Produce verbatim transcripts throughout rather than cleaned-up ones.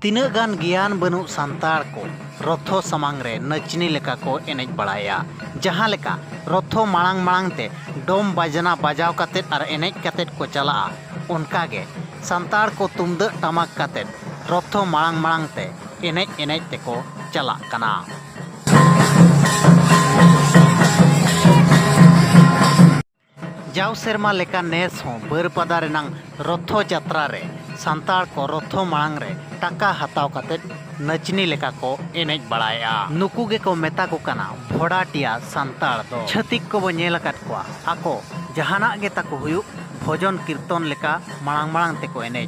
ᱛᱤᱱᱟᱹᱜ ᱜᱟᱱ ᱜᱮᱭᱟᱱ ᱵᱟᱹᱱᱩᱜ ᱥᱟᱱᱛᱟᱲ ᱠᱚ ᱨᱚᱛᱷᱚ ᱥᱟᱢᱟᱝ ᱨᱮ ᱱᱟᱹᱪᱱᱤ ᱞᱮᱠᱟ ᱠᱚ ᱮᱱᱮᱡ ᱵᱟᱲᱟᱭᱟ᱾ ᱡᱟᱦᱟᱸ ᱞᱮᱠᱟ ᱨᱚᱛᱷᱚ ᱢᱟᱲᱟᱝ ᱢᱟᱲᱟᱝ ᱛᱮ ᱰᱚᱢ ᱵᱟᱡᱽᱱᱟ ᱵᱟᱡᱟᱣ ᱠᱟᱛᱮᱫ ᱟᱨ ᱮᱱᱮᱡ ᱠᱟᱛᱮᱫ ᱠᱚ ᱪᱟᱞᱟᱜᱼᱟ, ᱚᱱᱠᱟ ᱜᱮ ᱥᱟᱱᱛᱟᱲ ᱠᱚ ᱛᱩᱢᱫᱟᱹᱜ ᱴᱟᱢᱟᱠ ᱠᱟᱛᱮᱫ ᱨᱚᱛᱷᱚ ᱢᱟᱲᱟᱝ ᱢᱟᱲᱟᱝ ᱛᱮ ᱮᱱᱮᱡ ᱮᱱᱮᱡ ᱛᱮᱠᱚ ᱪᱟᱞᱟᱜ ᱠᱟᱱᱟ᱾ ᱡᱟᱣ ᱥᱮᱨᱢᱟ ᱞᱮᱠᱟ ᱱᱮᱥ ᱦᱚᱸ ᱵᱟᱹᱨᱯᱟᱫᱟ ᱨᱮᱱᱟᱝ ᱨᱚᱛᱷᱚ ᱡᱟᱛᱨᱟ ᱨᱮ ᱥᱟᱱᱛᱟᱲ ᱠᱚ ᱨᱚᱛᱷᱚ ᱢᱟᱲᱟᱝ ᱨᱮ ᱴᱟᱠᱟ ᱦᱟᱛᱟᱣ ᱠᱟᱛᱮᱫ ᱱᱟᱪᱱᱤ ᱞᱮᱠᱟ ᱠᱚ ᱮᱱᱮᱡ ᱵᱟᱲᱟᱭᱮᱫᱼᱟ᱾ ᱱᱩᱠᱩ ᱜᱮᱠᱚ ᱢᱮᱛᱟ ᱠᱚ ᱠᱟᱱᱟ ᱵᱷᱚᱰᱟᱴᱤᱭᱟ ᱥᱟᱱᱛᱟᱲ ᱫᱚ᱾ ᱪᱷᱟᱹᱛᱤᱠ ᱠᱚᱵᱚ ᱧᱮᱞ ᱟᱠᱟᱫ ᱠᱚᱣᱟ, ᱟᱠᱚ ᱡᱟᱦᱟᱱᱟᱜ ᱜᱮ ᱛᱟᱠᱚ ᱦᱩᱭᱩᱜ, ᱵᱷᱚᱡᱚᱱ ᱠᱤᱨᱛᱚᱱ ᱞᱮᱠᱟ ᱢᱟᱲᱟᱝ ᱢᱟᱲᱟᱝ ᱛᱮᱠᱚ ᱮᱱᱮᱡ᱾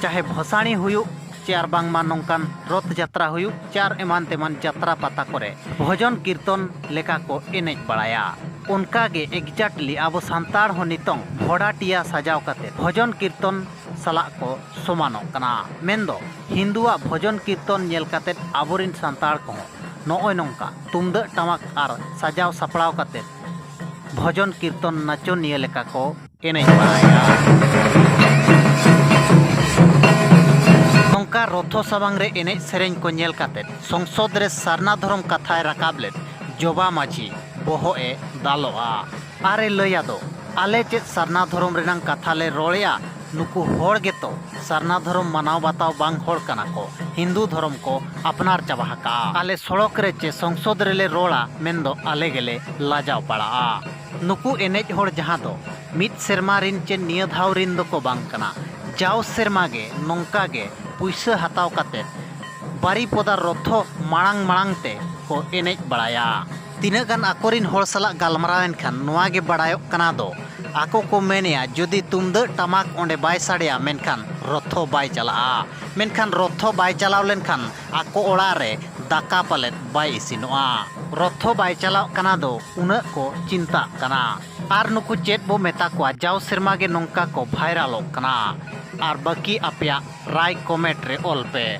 ᱪᱟᱦᱮ ᱵᱷᱚᱥᱟᱬᱤ ᱦᱩᱭᱩᱜ ᱪᱮ ᱟᱨ ᱵᱟᱝᱢᱟ ᱱᱚᱝᱠᱟᱱ ᱨᱚᱛᱷ ᱡᱟᱛᱨᱟ ᱦᱩᱭᱩᱜ ᱪᱮ ᱟᱨ ᱮᱢᱟᱱ ᱛᱮᱢᱟᱱ ᱡᱟᱛᱨᱟ ᱯᱟᱛᱟ ᱠᱚᱨᱮ ᱵᱷᱚᱡᱚᱱ ᱠᱤᱨᱛᱚᱱ ᱞᱮᱠᱟ ᱠᱚ ᱮᱱᱮᱡ ᱵᱟᱲᱟᱭᱟ᱾ ᱚᱱᱠᱟ ᱜᱮ exactly ᱟᱵᱚ ᱥᱟᱱᱛᱟᱲ ᱦᱚᱸ ᱱᱤᱛᱚᱝ ᱵᱷᱚᱰᱟᱴᱤᱭᱟ ᱥᱟᱡᱟᱣ ᱠᱟᱛᱮ ᱵᱷᱚᱡᱚᱱ ᱠᱤᱨᱛᱚᱱ ᱥᱟᱞᱟᱜ ᱠᱚ ᱥᱚᱢᱟᱱᱚᱜ ᱠᱟᱱᱟ᱾ ᱢᱮᱱᱫᱚ ᱦᱤᱱᱫᱩᱣᱟᱜ ᱵᱷᱚᱡᱚᱱ ᱠᱤᱨᱛᱚᱱ ᱧᱮᱞ ᱠᱟᱛᱮ ᱟᱵᱚᱨᱤᱱ ᱥᱟᱱᱛᱟᱲ ᱠᱚᱦᱚᱸ ᱱᱚᱜᱼᱚᱭ ᱱᱚᱝᱠᱟ ᱛᱩᱢᱫᱟᱹᱜ ᱴᱟᱢᱟᱠ ᱟᱨ ᱥᱟᱡᱟᱣ ᱥᱟᱯᱲᱟᱣ ᱠᱟᱛᱮ ᱵᱷᱚᱡᱚᱱ ᱠᱤᱨᱛᱚᱱ ᱱᱟᱪᱚᱱᱤᱭᱟᱹ ᱞᱮᱠᱟ ᱠᱚ ᱮᱱᱮᱡ ᱵᱟᱲᱟᱭᱟ᱾ ᱱᱚᱝᱠᱟ ᱨᱚᱛᱷᱚ ᱥᱟᱢᱟᱝ ᱨᱮ ᱮᱱᱮᱡ ᱥᱮᱨᱮᱧ ᱠᱚ ᱧᱮᱞ ᱠᱟᱛᱮ ᱥᱚᱝᱥᱚᱫ ᱨᱮ ᱥᱟᱨᱱᱟ ᱫᱷᱚᱨᱚᱢ ᱠᱟᱛᱷᱟᱭ ᱨᱟᱠᱟᱵ ᱞᱮᱫ ᱡᱚᱵᱟ ᱢᱟᱹᱡᱷᱤ ᱵᱚᱦᱚᱜ ᱮ ᱫᱟᱞᱚᱜᱼᱟ ᱟᱨ ᱮ ᱞᱟᱹᱭᱟ ᱫᱚ, "ᱟᱞᱮ ᱪᱮᱫ ᱥᱟᱨᱱᱟ ᱫᱷᱚᱨᱚᱢ ᱨᱮᱱᱟᱝ ᱠᱟᱛᱷᱟ ᱞᱮ ᱨᱚᱲᱮᱜᱼᱟ? ᱱᱩᱠᱩ ᱦᱚᱲ ᱜᱮᱛᱚ ᱥᱟᱨᱱᱟ ᱫᱷᱚᱨᱚᱢ ᱢᱟᱱᱟᱣ ᱵᱟᱛᱟᱣ ᱵᱟᱝ ᱦᱚᱲ ᱠᱟᱱᱟ ᱠᱚ, ᱦᱤᱱᱫᱩ ᱫᱷᱚᱨᱚᱢ ᱠᱚ ᱟᱯᱱᱟᱨ ᱪᱟᱵᱟ ᱟᱠᱟᱜᱼᱟ᱾ ᱟᱞᱮ ᱥᱚᱲᱚᱠ ᱨᱮ ᱪᱮ ᱥᱚᱝᱥᱚᱫ ᱨᱮᱞᱮ ᱨᱚᱲᱟ ᱢᱮᱱᱫᱚ ᱟᱞᱮ ᱜᱮᱞᱮ ᱞᱟᱡᱟᱣ ᱯᱟᱲᱟᱜᱼᱟ᱾" ᱱᱩᱠᱩ ᱮᱱᱮᱡ ᱦᱚᱲ ᱡᱟᱦᱟᱸ ᱫᱚ ᱢᱤᱫ ᱥᱮᱨᱢᱟ ᱨᱤᱱ ᱪᱮ ᱱᱤᱭᱟᱹ ᱫᱷᱟᱣ ᱨᱤᱱ ᱫᱚᱠᱚ ᱵᱟᱝ ᱠᱟᱱᱟ, ᱡᱟᱣ ᱥᱮᱨᱢᱟ ᱜᱮ ᱱᱚᱝᱠᱟ ᱜᱮ ᱯᱩᱭᱥᱟᱹ ᱦᱟᱛᱟᱣ ᱠᱟᱛᱮ ᱵᱟᱨᱤᱯᱚᱫᱟ ᱨᱚᱛᱷᱚ ᱢᱟᱲᱟᱝ ᱢᱟᱲᱟᱝ ᱛᱮ ᱠᱚ ᱮᱱᱮᱡ ᱵᱟᱲᱟᱭᱟ᱾ ᱛᱤᱱᱟᱹᱜ ᱜᱟᱱ ᱟᱠᱚᱨᱤᱱ ᱦᱚᱲ ᱥᱟᱞᱟᱜ ᱜᱟᱞᱢᱟᱨᱟᱣ ᱮᱱᱠᱷᱟᱱ ᱱᱚᱣᱟ ᱜᱮ ᱵᱟᱲᱟᱭᱚᱜ ᱠᱟᱱᱟ ᱫᱚ, ᱟᱠᱚ ᱠᱚ ᱢᱮᱱᱮᱜᱼᱟ, ᱡᱩᱫᱤ ᱛᱩᱢᱫᱟᱹᱜ ᱴᱟᱢᱟᱠ ᱚᱸᱰᱮ ᱵᱟᱭ ᱥᱟᱰᱮᱭᱟ, ᱢᱮᱱᱠᱷᱟᱱ ᱨᱚᱛᱷᱚ ᱵᱟᱭ ᱪᱟᱞᱟᱜᱼᱟ᱾ ᱢᱮᱱᱠᱷᱟᱱ ᱨᱚᱛᱷᱚ ᱵᱟᱭ ᱪᱟᱞᱟᱣ ᱞᱮᱱᱠᱷᱟᱱ ᱟᱠᱚ ᱚᱲᱟᱜ ᱨᱮ ᱫᱟᱠᱟ ᱯᱟᱞᱮᱫ ᱵᱟᱭ ᱤᱥᱤᱱᱚᱜᱼᱟ᱾ ᱨᱚᱛᱷᱚ ᱵᱟᱭ ᱪᱟᱞᱟᱜ ᱠᱟᱱᱟ ᱫᱚ ᱩᱱᱟᱹᱜ ᱠᱚ ᱪᱤᱱᱛᱟᱜ ᱠᱟᱱᱟ᱾ ᱟᱨ ᱱᱩᱠᱩ ᱪᱮᱫ ᱵᱚ ᱢᱮᱛᱟ ᱠᱚᱣᱟ, ᱡᱟᱣ ᱥᱮᱨᱢᱟ ᱜᱮ ᱱᱚᱝᱠᱟ ᱠᱚ ᱵᱷᱟᱭᱨᱟᱞᱚᱜ ᱠᱟᱱᱟ᱾ ᱟᱨ ᱵᱟᱹᱠᱤ ᱟᱯᱮᱭᱟᱜ ᱨᱟᱭ comment ᱨᱮ ᱚᱞ ᱯᱮ᱾